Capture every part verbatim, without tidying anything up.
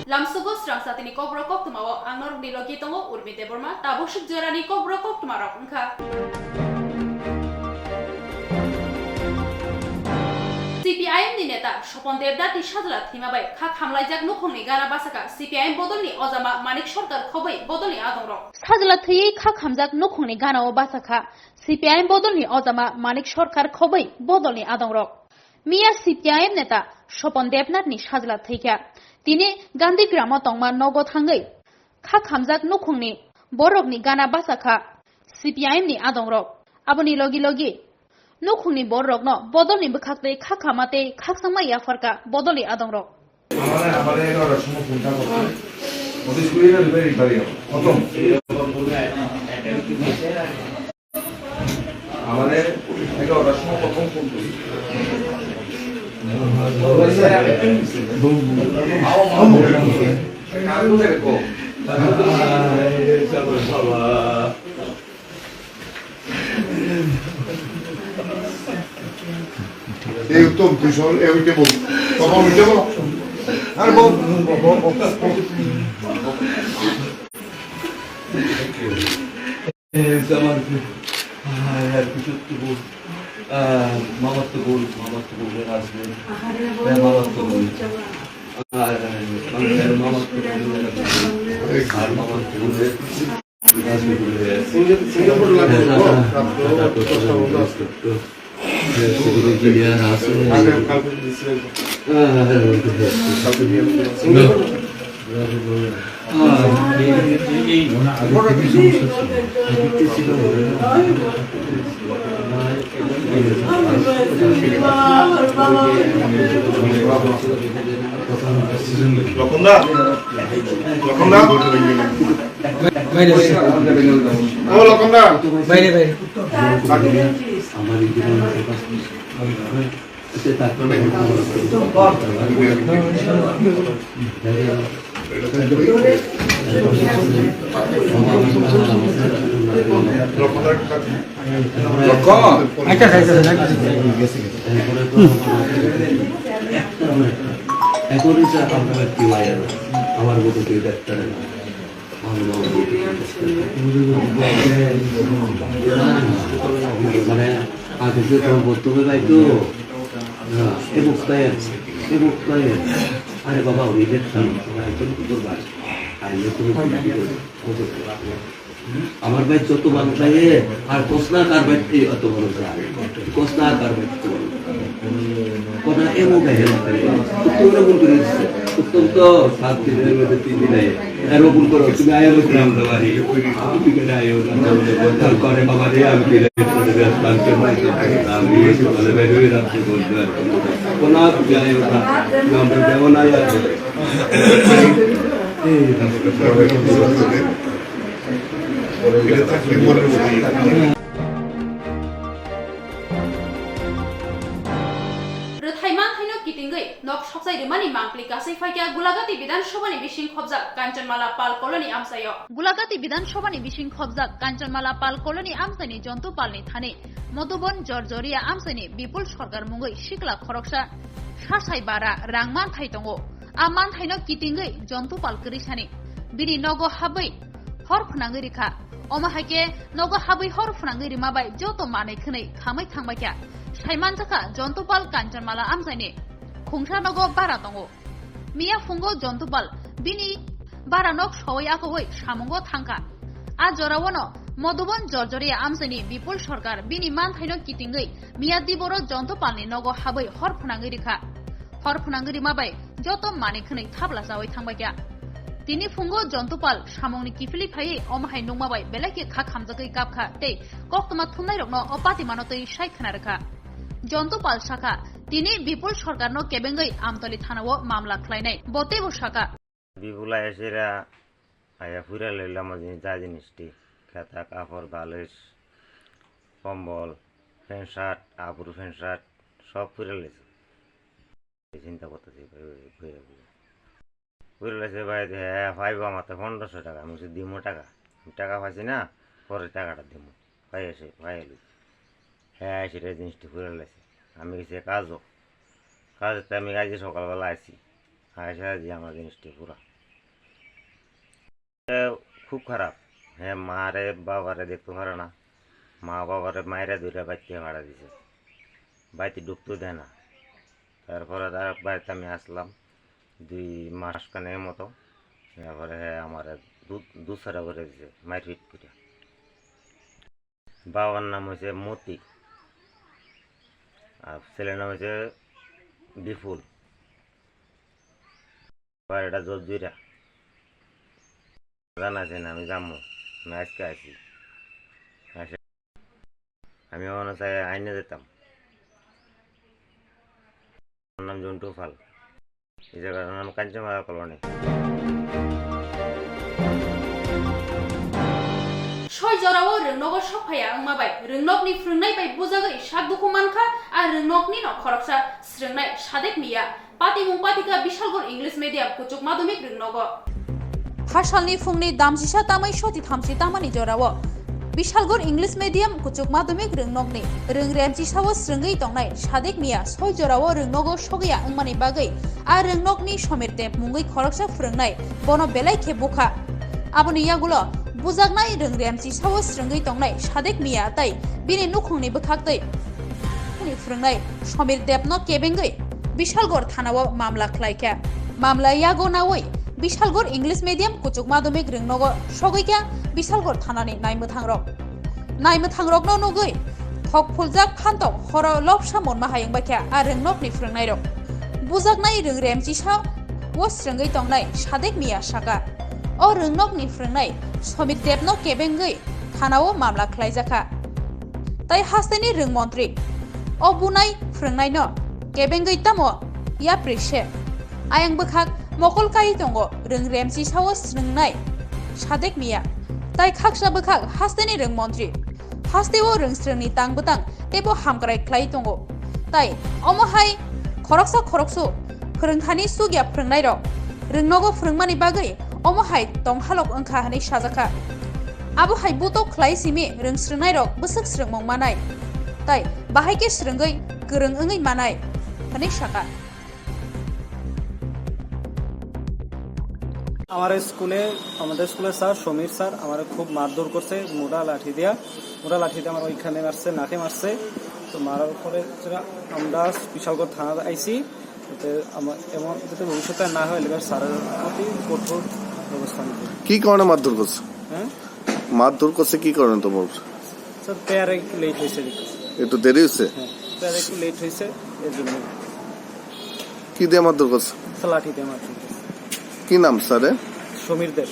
Lamsugo Srang Satini Kokborok Koktwmao ang norokni logi tongo Urmi Debbarma, tabuk swk jorani Kokborok Koktwmarok wngkha. C P I M ni neta Sopon Debnath ni sajla thwima bai kha khamlaijak nukhungni gana bwsakha C P I M bodolni ojama Manik Sarkar khobwi bodolni adongrok. Sajla thwiwi kha khamjak nukhungni ganao bwsakha C P I M bodolni ojama Manik Sarkar khobwi bodolni adongrok. Miya C P I M neta Sopon Debnath ni sajla thwikha. Tini Gandhi Gramo tongma nogo thangwi kha khamjak nukhungni borokni gana bwsakha C P I M ni adongrok. Aboni logi logi nukhungni borokno bodolni bwkhak tei kha khama tei khakchangma yapharkha bodolni adongrok. Amare, amare eno rasmo punta koto. Odi suye na ribe ribe yo. Koto. Amare eno rasmo koto punta. এই উত্তম, তুই সব, এ উঠে বল। তখন উঠে বল। আর বল। এই যে আমার, আহ, আর কিছু তো বল। আহ, মামার তো বল, মামার তো বল, আসবে। হ্যাঁ, মামার তো বল। আহ, মামার তো বল। আর মামার তো বল। সিঙ্গাপুর লাগে তো, আপনার দশটা বন্ধ আছে। আগে কালকে দিয়েছিলেন। কালকে দিয়ে আসবেন। সিঙ্গাপুর। লক্ষণ দা, লক্ষণ দা। বাইরে, বাইরে। ও লক্ষণ দা। বাইরে, বাইরে। লক্ষণ দা। লক্ষণ। আচ্ছা, আচ্ছা, আচ্ছা। এখন যে আপনার কি হয়, আমার মতো কেউ দেখতে পারে না। মানে, আগে যে তখন বলতে হবে, ভাই, তো, হ্যাঁ, এ বক্তায় আছে, এ বক্তায় আছে। আরে বাবা, ওই দেখতাম, ওরা একদম কি করবা? আইলে তো আমার ভাই যত মানুষ আইয়ে, আর কসনা কার ভাই এই অত বড় যায়। কসনা কার ভাই অত বড় যায়। কসনা এমন ভাই হেলা করে। উত্তম করে ভুল করে দিচ্ছে। উত্তম তো সাত দিনের মধ্যে তিন দিন আইয়ে। এর ভুল করো, তুমি আইয়ে বলতে আমরা বাড়ি। আমি কি করে আইয়ে বলতে আমরা বাড়ি? তারপরে বাবা রে, আমি কি করে করে আসলাম? কে ভাই তো আমি এই সকালে বের হয়ে রাত্রে বলতে পারি। কোন আর তুমি আইয়ে বলতে আমরা যেমন আইয়ে। এই Rwthai manthaino kitingwi nok sokchai rwmani mangpli kasai phaikha Gulagati Bidhan Sabhani bising khobjak Kanchanmala Pal Colony amchaio. Gulagati Bidhan Sabhani bising khobjak Kanchanmala Pal Colony amchaini Jontu Palni thani Madhuban Jorjoria amchaini Bipul Sarkar mungwi sikla khoroksa sasai bara rang manthai tongo. A manthaino kitingwi Jontu Pal kwrwisani bini nogo habwi hor phwnangwi rikha. Omo hai khe nogo habwi hor phwnangwi rima bai joto manwi khwnwi khamwi thangbaikha. Saimanjakha Jontu Pal Kanchanmala amchaini khungsa nogo bara tongo. Miya phungo Jontu Pal bini bara nok sowui akoui samungo thangkha. A jorao no Madhuban Jorjoria amchaini Bipul Sarkar bini manthaino kitingwi miya diboro Jontu Palni nogo habwi hor phwnangwi rikha. Hor phwnangwi rima bai joto manwi khwnwi thabla chaui thangbaikha. Tini phungo Jontu Pal samungni kiphilwi phaiwi omo hai nukma bai belai khe kha khamjagwi kapkha tei koktwma thumnairokno o patimano twi sai khna rwkha. Jontu Pal sakha, tini Bipul Sarkarno kebengwi Amtali thanao mamla khlainai. Bo teibo sakha. Bipul aisera aya pura le lama jini ja jini sti. Khata kapor balis, kombol, pant shirt, apuru pant shirt, sob pura le. Chinta korte se bhai, bhai, bhai. Pura le se bhai, de, phai ba mate pondroso taka, mui se dimo taka. Taka phaisi na, pore takata dimo. Phai ase, phai ali. He aise re jinisti pura le se. Ami kise kajo. Kajo te ami aji sokal bela aisi. Aise aji ama jinisti pura. খুব খারাপ। হ্যাঁ, মারে বাবারে দেখতে পারে না, মা বাবারে মায়েরা দুইটা বাইতে মারা দিছে, বাইতে ঢুকতে দেয় না। তারপরে তার বাড়িতে আমি আসলাম দুই মাস খানেকের মতো। তারপরে হ্যাঁ, আমার দু দুসারা করে দিছে, মারপিট করে। বাবার নাম হচ্ছে মতি, আর ছেলের নাম হচ্ছে বিপুল। বাড়িটা জোরজুরা। জানা আছে না, আমি যাবো না, আজকে আছি। আচ্ছা, আমি ওখানে চাই আইনে যেতাম। আমার নাম জন্টু পাল। এই জায়গাটার নাম Kanchanmala colony. Soi jorao rwngnogo sokphaiya wngma bai rwngnokni phrwngnai bai bujagwi sak dukhu mankha, a rwngnoknino khoroksa srwngnai Sadek Miya. Patimung patika Bishalgarh English Medium kuchuk madhyamik rwngnogo. Hasalni phungni damchisa tamwi soti thamchi tamani jorao Bishalgarh English Medium kuchuk madhyamik rwngnokni rwng remchisao srwngwi tongnai Sadek Miya soi jorao rwngnogo sogya wngmani bagwi a rwngnokni Somir Deb mungwi khoroksa phrwngnai bono belai khe bukha. Aboni yagulo bujaknai rwng remchisao srwngwi tongnai Sadek Miya tai bini nukhungni bwkhaktwi ni phrwngnai Somir Debno kebengwi Bishalgarh thanao mamla khlaikha. Mamla yago naui Bishalgarh English Medium kuchuk madhyamik rwngnogo sogwikha Bishalgarh thanani naimwthangrok. Naimwthangrokno nugwi thok phuljak phantok horo lobsa monma hai wngbaikha a rwngnokni phrwngnairok. Bujaknai rwng remchisao srwngwi tongnai Sadek Miya saka, o rwngnokni phrwngnai Somir Debno kebengwi thanao mamla khlaijakha. Tai hasteni rwng montri o bunai phrwngnaino kebengwi tamo yapri se. Ayang bwkhak mokol kai tongo rwng remchisao srwngnai Sadek Miya. Tai khaksa bwkhak hasteni rwng montri hasteo rwng srwngni tang bwtang teibo hamkrai khlai tongo. Tai omo hai khoroksa khoroksu phrwngthani sugya phrwngnairok rwngnogo phrwngmani bagwi omo hai tonghalok wngkha hwnwi sajakha. Abo hai butok khlai simi rwng srwngnairok bwswk srwngmung manai, tai bahai khe srwngwi kwrwng wngwi manai hwnwi sakha. আমার স্কুলে, আমাদের স্কুলের স্যার, সমীর স্যার, আমারে খুব মারধর করছে, মোটা লাঠি দিয়া, মোটা লাঠি দিয়ে আমার ওইখানে মারছে, নাকে মারছে। তো মারার পরে আমরা বিশালগড় থানাতে আইছি। এতে আমা-, এমন যাতে ভবিষ্যতে না হয়, এলাকার স্যারের প্রতি কঠোর ব্যবস্থা নিতে। কি কারণে মারধর করছে? হ্যাঁ? মারধর করছে কি কারণে তোমার? স্যার, প্রেয়ারে একটু লেট হয়েছে দেখে। একটু দেরি হয়েছে? হ্যাঁ, প্রেয়ারে একটু লেট হয়েছে, এর জন্য। কি দিয়ে মারধর করছে? স্যার, লাঠি দিয়ে মারধর করছে। কি নাম স্যারের? সমীর দেব।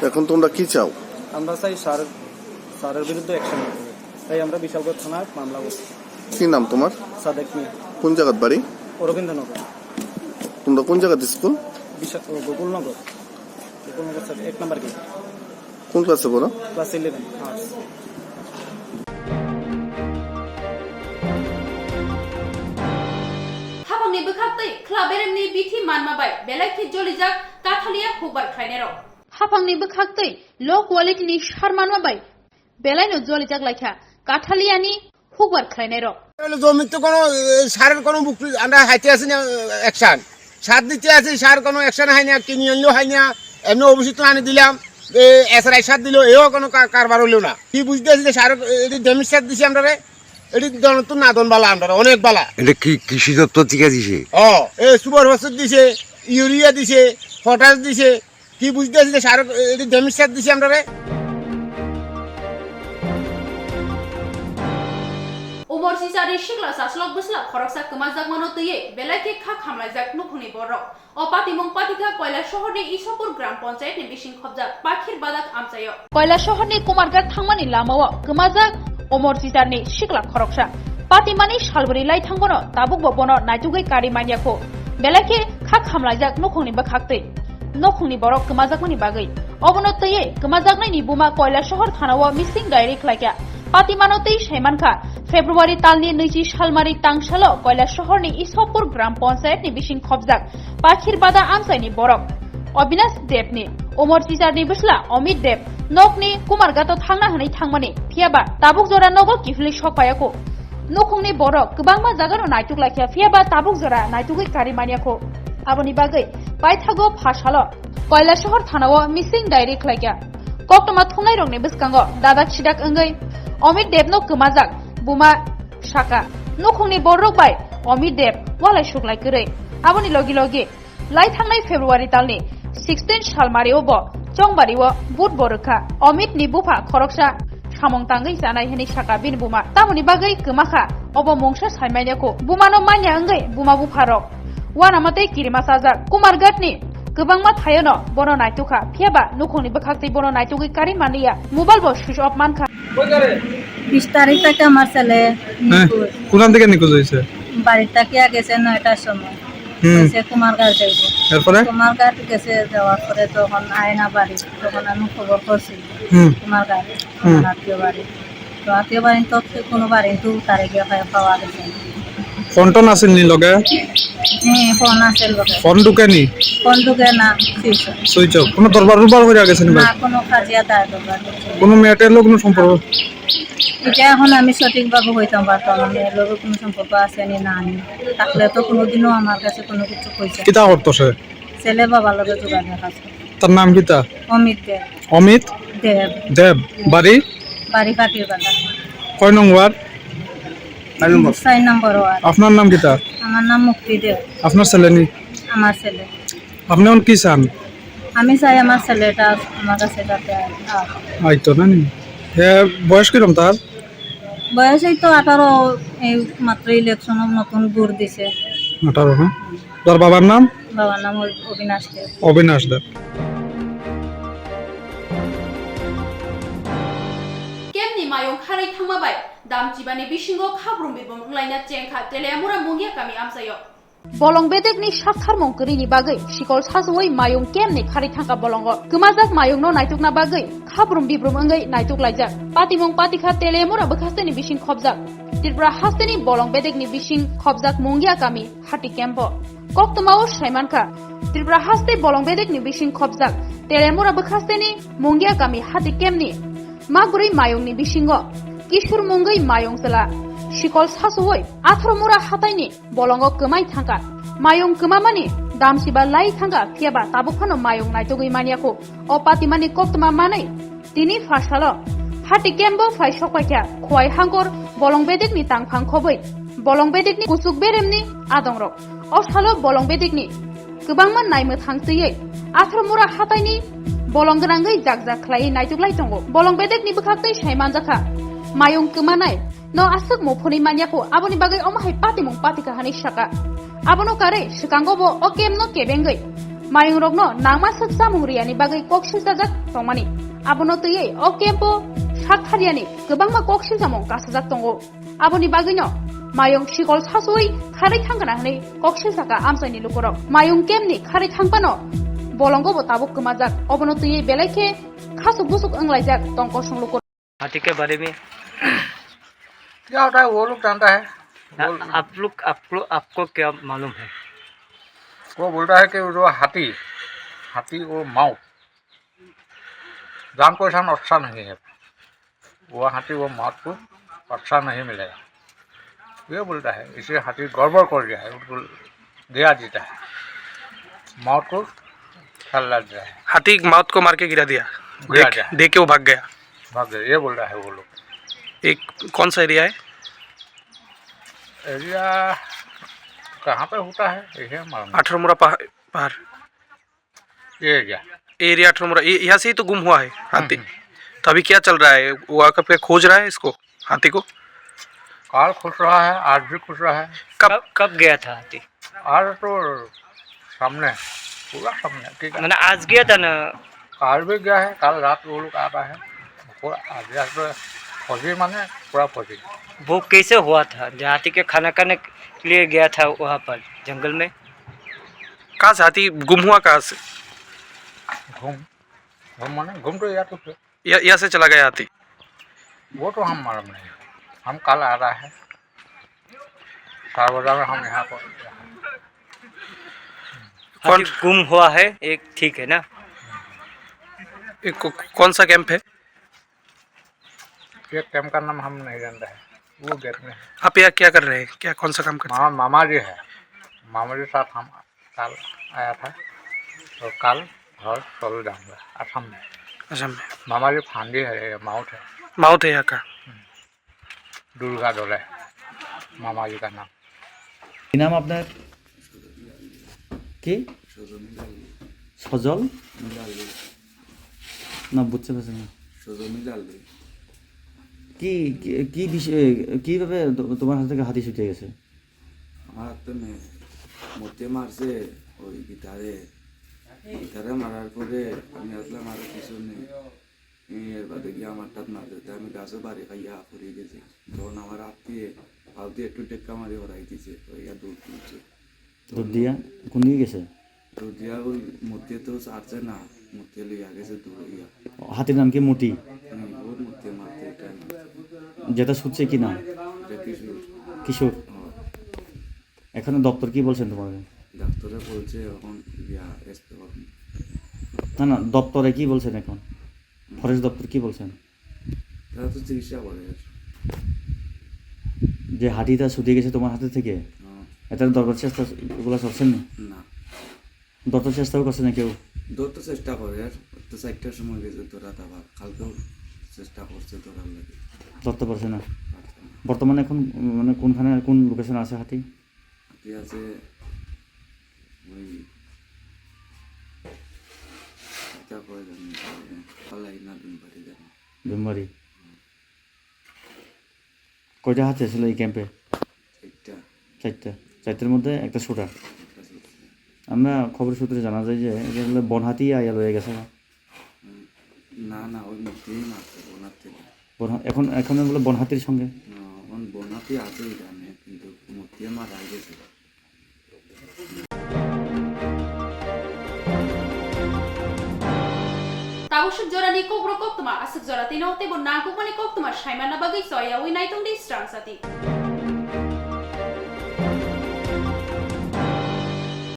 এখন তোমরা কি চাও? আমরা চাই স্যার, স্যারের বিরুদ্ধে অ্যাকশন নিতে হবে। তাই আমরা বিশালগড় থানায় মামলা করছি। কি নাম তোমার? সাদেক মিয়া। কোন জায়গার বাড়ি? রবীন্দ্রনগর। তোমরা কোন জায়গাতে স্কুল? বিশা-, ও, গোকুলনগর। গোকুলনগর স্যার, এক নম্বর গেট। কোন ক্লাসে পড়ো? Class eleven, arts. Hapangni bwkhaktwi khla beremni bithi manma bai belai khe jolijak Kathalia hukbar khlainairok. Hapangni bwkhaktwi low quality ni sar manma bai belaino jolijak laikha Kathaliani hukbar khlainairok. জমিতে কোনো, এ, সারের কোনো বুক-, আমরা হাইতে আছি না, অ্যাকশন। সার দিতে আছি, সার কোনো অ্যাকশন হয় না, কিনে আনলেও হয় না, এমনি অফিসে তো আনি দিলাম, এ, এসআরআই সার দিল, এও কোনো কা-, কারবার হইলো না। কি বুঝতে আছি যে সার, এ, এটি ড্যামেজ সার দিছি আমরা রে, এটি দন তো না দন বালা আমরা, অনেক বালা। এটা কি কৃষি দপ্তর থেকে দিছে? ও, এ, সুপার ফসফেট দিছে, ইউরিয়া দিছে, পটাশ দিছে, কি বুঝতে আছি যে সার, এটি ড্যামেজ সার দিছি আমরা রে। Umor sicharni sikla chaslok bwsla khoroksa kwmajakmano twiwi belai khe kha khamlaijak nukhungni borok. O patimung patikha Koilasohorni Isopur Gram Panchayatni bising khobjak Pakhir Badak amchaio. Koilasohorni Kumarghat thangmani lamao kwmajak Omor Chicharni sikla khoroksa. Patimani salbwrwi lai thangbono tabukbo bono naitugwi kari manyakho. Belai khe kha khamlaijak nukhungni bwkhaktwi. Nukhungni borok kwmajakmani bagwi. Obono twiwi kwmajaknaini buma Koilasohor thanao missing diary khlaikha. Patimano tei saimankha, February talni nwichi salmari tangsalo Koilasohorni Isopur Gram Panchayatni bising khobjak Pakhir Bada amchaini borok Obinash Debni, Omor Chicharni bwsla Amit Deb, nokni Kumarghato thangna hwnwi thangmani, phiyaba tabuk jora nogo kiphilwi sok phaiyaku. Nukhungni borok kwbangma jagano naituk laikha, phiyaba tabuk jora naitugwi kari manyakhu. Aboni bagwi paithago pha salo Koilashahar thanao missing diary khlaikha. Koktwma thungnairokni bwskango dadak sidak wngwi Amit Debno kwmajak buma saka. Nukhungni bororok bai Amit Deb walai suklai kwrwi. Aboni logi logi lai thangnai February talni sixteen salmario bo Chongbario vote bo rwkha. Amit ni bupha khoroksa samung tangwi chanai hwnwi saka bini buma. Tamoni bagwi kwmakha obo mungsa saimanya kho. Bumano manya wngwi buma bupharok uanama tei kirima chajak. Kumarghat ni kwbangma thaiono bono naitukha, phiyaba nukhungni bwkhaktwi bono naitugwi kari manliya. Mobile bo switch off mankha. বিশ তারিখ থেকে আমার ছেলে হ্যাঁ, নিখোঁজ। কোন দিকে নিখোঁজ হয়েছে? বাড়ির থাকিয়া গেছে নয়টার সময়। হুম। গেছে কুমারঘাট যাইব। এরপরে? কুমারঘাট গেছে, যাওয়ার পরে তখন আয় না বাড়ি, তখন আমি খবর করছি হুম। কুমারঘাট, হুম। আমার আত্মীয় বাড়ি। তো আত্মীয় বাড়ি তো সে কোনো বাড়ি তো তারে গিয়ে পাওয়া গেছে না। ফোন টোন আছিল নি লগে? হ্যাঁ, ফোন আছে লগে। ফোন ঢুকেনি? ফোন ঢুকে না, সুইচ অফ। Switch off. কোনো দরবার উরবার হয়ে গেছে নি না, ভাই? কোনো কাজিয়া দায় দরবার হচ্ছে না। কোনো মেয়েটার লোক কোনো সম্পর্ক? এটা এখন আমি সঠিকভাবে হইতাম পারতাম না, মেয়ের লগে কোনো সম্পর্ক আছে নি না নি। থাকলে তো কোনোদিনও আমার কাছে কোনো কিছু কইছে না। কিতা করতো সে? ছেলে বাবার লগে যোগাযোগ আছে। তার নাম কিতা? অমিত দেব। অমিত? দেব। দেব। বাড়ি? বাড়ি পাখির বাগান। কয় নং ওয়ার্ড? চার নম্বর। চার নম্বর ওয়ার্ড। আপনার নাম কিতা? আমার নাম মুক্তি দেব। আপনার ছেলে নি? আমার ছেলে। আপনি এখন কি চান? আমি চাই আমার ছেলেটা আমার কাছে যাতে আয়। আইতো না নি? এ, বয়স কিরম তার? বয়স এই তো আঠারো, এই মাত্র ইলেকশন নতুন ভোট দিছে। আঠারো, হ্যাঁ? তার বাবার নাম? বাবার নাম অ-, অবিনাশ দেব। অবিনাশ দেব। Kemni mayung kharwi thangma bai damchibani bisingo khabrum bibrum wnglaina chengkha Teliamura Mungia kami amchaio. Bolong bedekni saktharmung kwrwini bagwi sikol sachuwi mayung kemni kharwi thangkha bolongo. Kwmajak mayungno naitukna bagwi khabrum bibrum wngwi naituklaijak. Patimung patikha Teliamura bwkhasteni bising khopjak. Tripura hasteni bolong bedekni bising khopjak Mungia kami hati kembo. Koktwmao saimankha, Tripura haste bolong bedekni bising khopjak Teliamura bwkhasteni Mungia kami hati kemni magurwi mayungni bisingo Kishur mungwi mayung chwla sikol sachuwi Atharmura hataini bolongo kwmai thangkha. Mayung kwmamani damchiba lai thangkha, phiyaba tabuk phano mayung naitugwi manya kho. O patimani koktwma manwi tini pha salo hati kembo phai sokpaikha Khowai Hangkor bolong bedekni tangphang khobwi bolong bedekni kuchuk beremni adongrok. O salo bolong bedekni kwbangma naimwthang twiwi Atharmura hataini bolong gwnangwi jak jak khlaiwi naituklai tongo. Bolong bedekni bwkhaktwi sai manjakha mayung kwmanai no aswk muphunwi manya kho, aboni bagwi omo hai patimung patikha hwnwi saka. Abono karwi swkango bo o camp no kebengwi mayungrokno nangma swk chamung riyani bagwi kok siljajak tongmani. Abono twiwi o camp o sak thariyani kwbangma kok siljamung kasajak tongo. Aboni bagwino mayung sikol sachuwi kharwi thangkha hwnwi kok siljaka amchaini lukurok. Mayung camp ni kharwi thangphano bolongo bo tabuk kwmajak. Obono twiwi belai khe khasuk busuk wnglaijak tong kosong lukurok. हाथी के बारे में क्या होता है, वो लोग जानता है। वो आप लोग, आप लोग, आपको क्या मालूम है? वो बोलता है कि वो जो हाथी, हाथी वो मौत, जान को इंसान अच्छा नहीं है, वो हाथी वो मौत को अच्छा नहीं मिलेगा, ये बोलता है। इसे हाथी गड़बड़ कर दिया है, उनको दिया देता है, मौत को चला दिया है। हाथी मौत को मार के गिरा दिया, गिरा देख, दिया। देख के वो भाग गया। भाग गया, ये बोल रहा है वो लोग। एक कौन सा एरिया है? एरिया कहाँ पे होता है, ये मालूम नहीं। अठारह मुरा पहा-, पहाड़। ये एरिया। ये एरिया अठारह मुरा, ये, यहाँ से ही तो गुम हुआ है हाथी। हम्म, हम्म। तो अभी क्या चल रहा है? वो आकर के खोज रहा है इसको, हाथी को? काल खोज रहा है, आज भी खोज रहा है। कब, कब, कब गया था हाथी? आज तो सामने, पूरा सामने, ठीक है। मैंने आज गया था ना। काल भी गया है, काल रात वो लोग आ रहा है। पूरा आज, आज तो फौजी माने पूरा फौजी। वो कैसे हुआ था? जो हाथी के खाना खाने के लिए गया था वहाँ पर जंगल में। कहाँ से हाथी गुम हुआ, कहाँ से? घूम, घूम माने घूम तो या तो फिर या-, यहाँ से चला गया हाथी? वो तो हम मालूम नहीं, हम कल आ रहा है, चार बजा में हम यहाँ पर। कौन हाथी गुम हुआ है, एक ठीक है ना? ये को-, कौन सा कैंप है? ये कैंप का नाम हम नहीं जानते हैं, वो गेट में है। आप यहाँ क्या कर रहे हैं, क्या, कौन सा काम करते हैं? मामा, मामा जी है, मामा जी साथ हम কাল আয়া থা। তো কাল ঘৰ তল যামগৈ আছাম। আছাম। মামাজী ফান্দি হে মাউথ হে। মাউথ হে ইয়াকা। দুৰ্গা দলে মামাজী কা নাম। কি নাম আপোনাৰ? কি? সজল? না, বুঝতে পারছি না। কি, কি, কি বিষয়ে, কিভাবে তো-, তোমার হাত থেকে হাতি ছুটে গেছে? আমার তো মে-, মতে মারছে ওই গিটারে। গিটারে মারার পরে আমি আসলাম আরো পিছনে। এর বাদে গিয়ে আমার তাত মারতে, আমি গাছও বাড়ি খাইয়া পড়ে গেছি। তখন আমার আত্মীয় ফালতু একটু টেক্কা মারি ওরাই দিছে, ওইয়া দৌড় তুলছে। দৌড় দিয়া কোন দিকে গেছে? দৌড় দিয়া ওই মধ্যে তো ছাড়ছে না, মধ্যে লইয়া গেছে দৌড় ইয়া। ও, হাতির নাম কি মতি? হুম, ও মধ্যে মারতে এটা না। যেটা ছুটছে কি নাম? এটা কিশোর। কিশোর? হ্যাঁ। এখানে দপ্তর কি বলছেন তোমাকে? ডাক্তারে বলছে এখন ইয়া, এসপি হবে। না, না, দপ্তরে কি বলছেন এখন? ফরেস্ট দপ্তর কি বলছেন? তারা তো চিকিৎসা করে। যে হাতিটা ছুটে গেছে তোমার হাতে থেকে, হ্যাঁ। এটার ধরবার চেষ্টা এগুলা করছেন না? না। ধরতে চেষ্টাও করছে না কেউ? ধরতে চেষ্টা করে, তো চারটার সময় গেছে ধরা, আবার কালকেও চেষ্টা করছে ধরার লাগি। ধরতে পারছে না? পারছে না। বর্তমানে এখন, মানে, কোনখানে, কোন লোকেশনে আছে হাতি? হাতি আছে ওই, এটা কয় জানি, পালাই না দিন বাড়ি জানি। বেমারি। কয়টা হাতি ছিল এই ক্যাম্পে? চারটা। চারটা। চারটার মধ্যে একটা ছোটা। একটা ছোটা। আমরা খবর সূত্রে জানা যায় যে এটা হলো বনহাতি আইয়া লয়ে গেছে। হুম, না, না, ওই মূর্তিই মারছে, বনহাতি না। বনহা-, এখন, এখন বলে বনহাতির সঙ্গে? না, এখন বনহাতি আছে এখানে, কিন্তু মূর্তি মারা গেছে। Tabuk swk jorani kok rok koktwma, aswk jora tino teibo nangkukmani koktwma saimanna bagwi choyaui naitongdi srang sati.